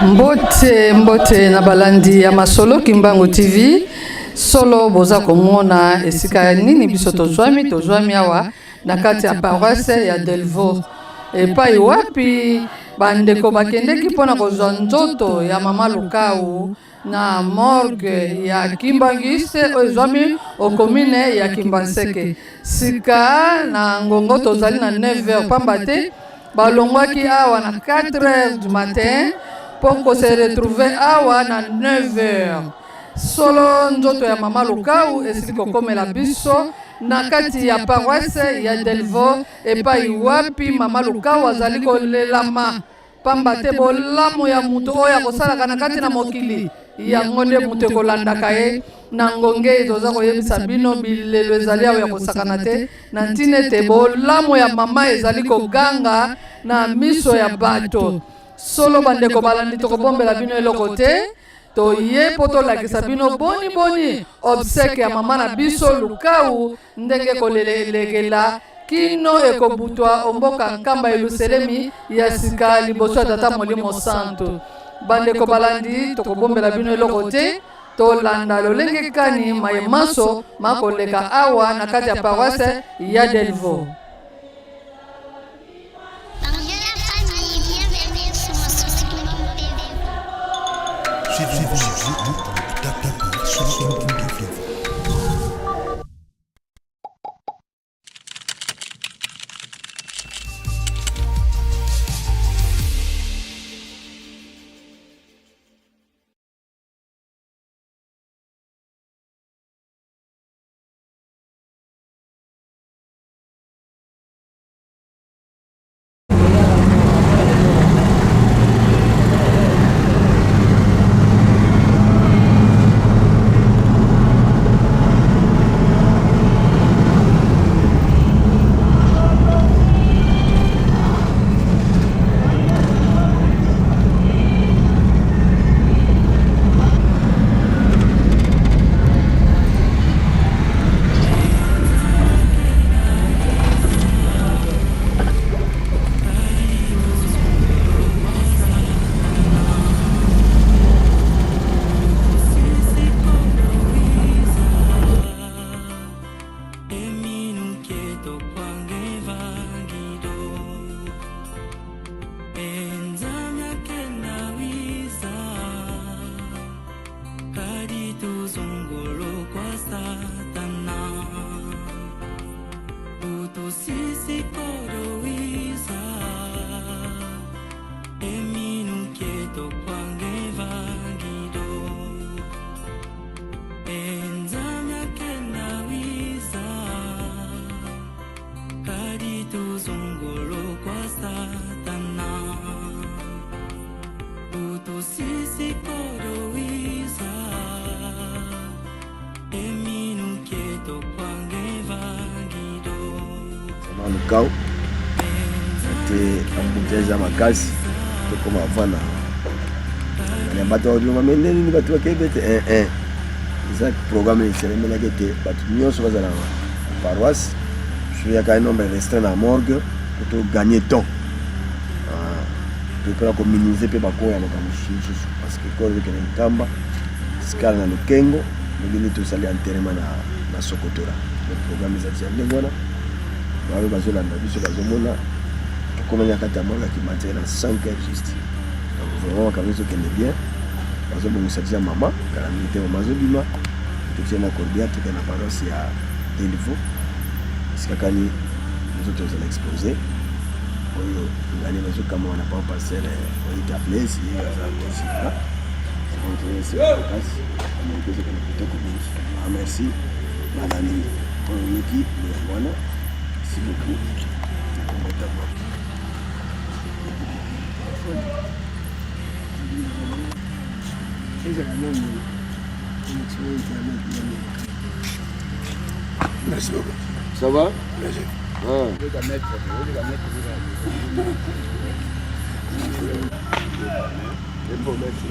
Mbote mbote na balandi ya masolo Kimbangu TV. Solo boza komona esika nini biso tozwami, tozwami awa na kati ya paroisse ya Delvaux epai wapi bandeko bakendeki mpo na kozwa nzoto ya mama Lukau na morgue ya Kimbanguiste oyo ezwami o commune ya Kimbanseke. Sika na ngongo tozali na 9 heures pamba te balongwaki awa na 4 heures du matin mpo ko se retrouver awa na 9 heures. Solo nzoto ya mama Lukau esili kokomela biso na kati ya paroisse ya Delvaux epai wapi mama Lukau azali kolelama Pamba te bolamu ya moto oyo akosalaka na kati na mokili, yango nde moto ekolandaka ye. Na ngonga eye toza koyebisa bino, bilelo ezali awa ya kosakana te, na ntina ete bolamu ya mama ezali koganga na miso ya bato. Solo bandeko balandi, tokobombela bino eloko te. Toye mpo tolakisa bino boni boni obsèque ya mama na biso Lukau ndenge ekolelekela kino ekobutwa o mboka Nkamba Yeluselemi ya sika liboso ya Tata Molimo Santu. Bandeko balandi, tokobombela bino eloko te, tolanda lolenge kani maye manso makoleka awa na kati ya paroisse ya Delvaux. Lukau te embouteillage eza makasi tokoma avant na na bato bakoloba me nde nini bato bakei bete eh, eh. Eza programme eselemelaki ete bato nyonso bazala na paroisse soyaka un nombre restreint na morgue po to gagner temps ah, to mpona kominimize mpe bakoya makambo mosusu mosusu parce que kolo ezokende nkamba sikala na lokengo ndenge nini tosali enterrement na, na sokotora donc programme eza deja ndenge wana baoyo bazolanda biso bazomona tokomaki na kati ya morgue ya kimateke na 5 heures juste donc vraiment makambo ezokende bien bazobongisa deja mama kala mingi te mama azobima totie na corbia tokende na paroisse ya Delvaux esika kani nzoto ezala expose oyo ngani bazokamwa na papa pasteur Oita Blaise ye aza kosika makasi amerika ezokende kitoko mingi ah, merci balandi oyo oyoki yango wana merci beaucoup nakombotama ezala nani connexion internet nani. Merci beaucoup. Ça va? Merci. Ah. Bon, merci.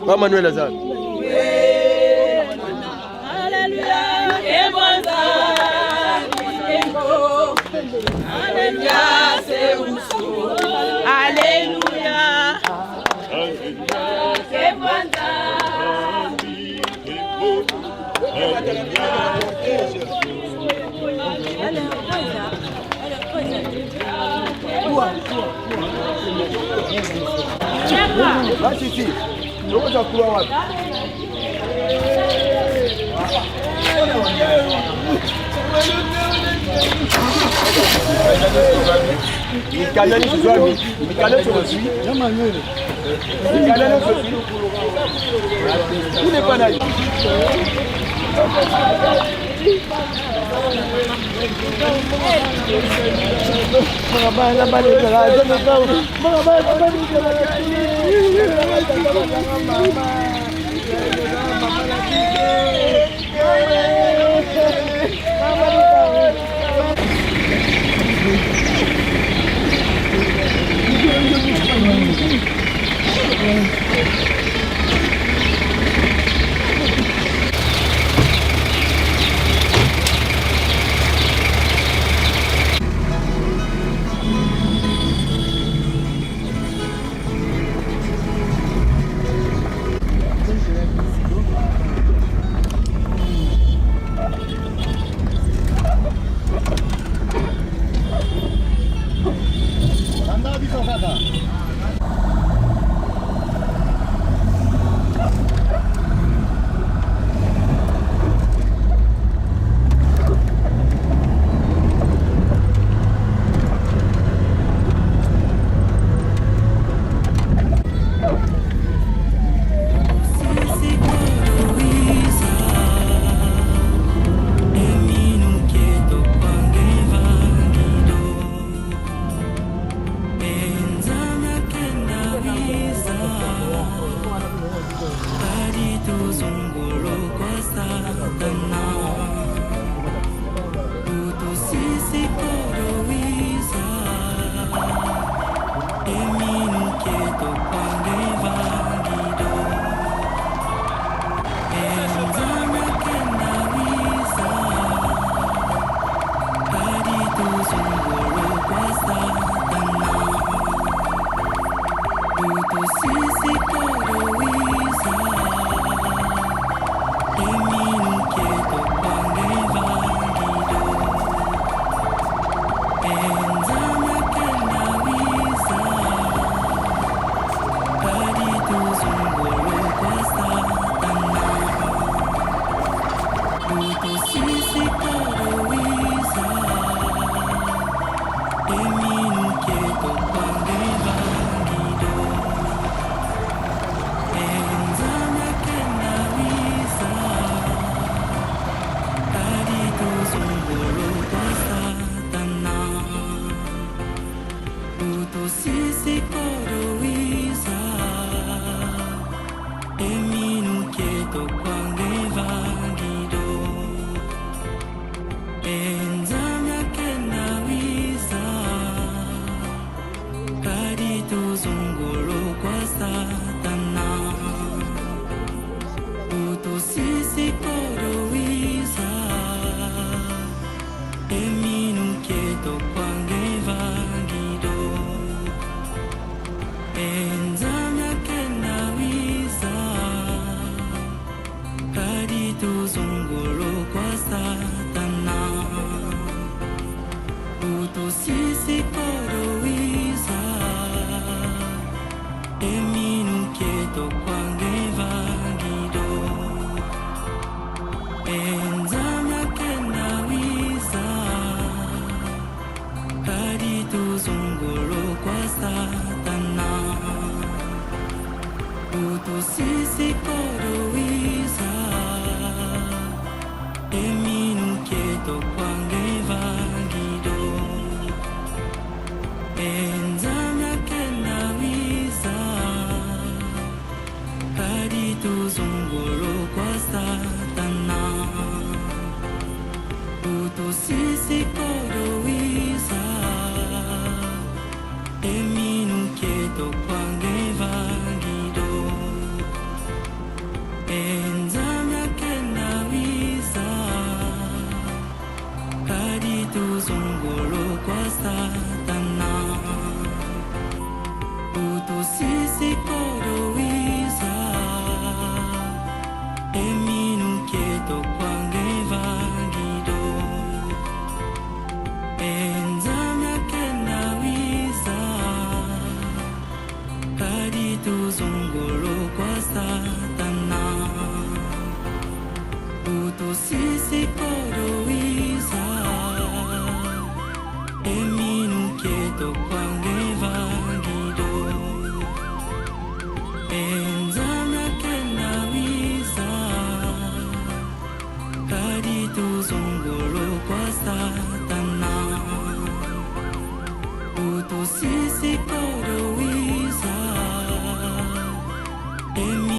Pa Manuel Azar. Basisi, tokoza kuwa wapi? Mikanda nyonso ezwami, mikanda nyonso ozwi, mikanda nyonso ozwi, kuna epa na yo. Kadi tuzongolo kwa Satana Utosisi koroiza Eminu keto kwange vangido Enzamya kenda wiza Kadi tuzongolo kwa Satana Utosisi koroiza Eminu keto kwange vangido Enzamya kenda wiza Kadi tuzongolo kwa Satana Utosisi koroiza Eminu keto kwange vangido Enzamya kenda wiza Kadi tuzongolo kwa Satana Utosisi koroiza Eminu keto kwange vangido Enzamya kenda wiza Kadi tuzongolo kwa Satana Utosisi koroiza Eminu keto kwange vangido Enzamya kenda wiza Kadi tuzongolo kwa Satana.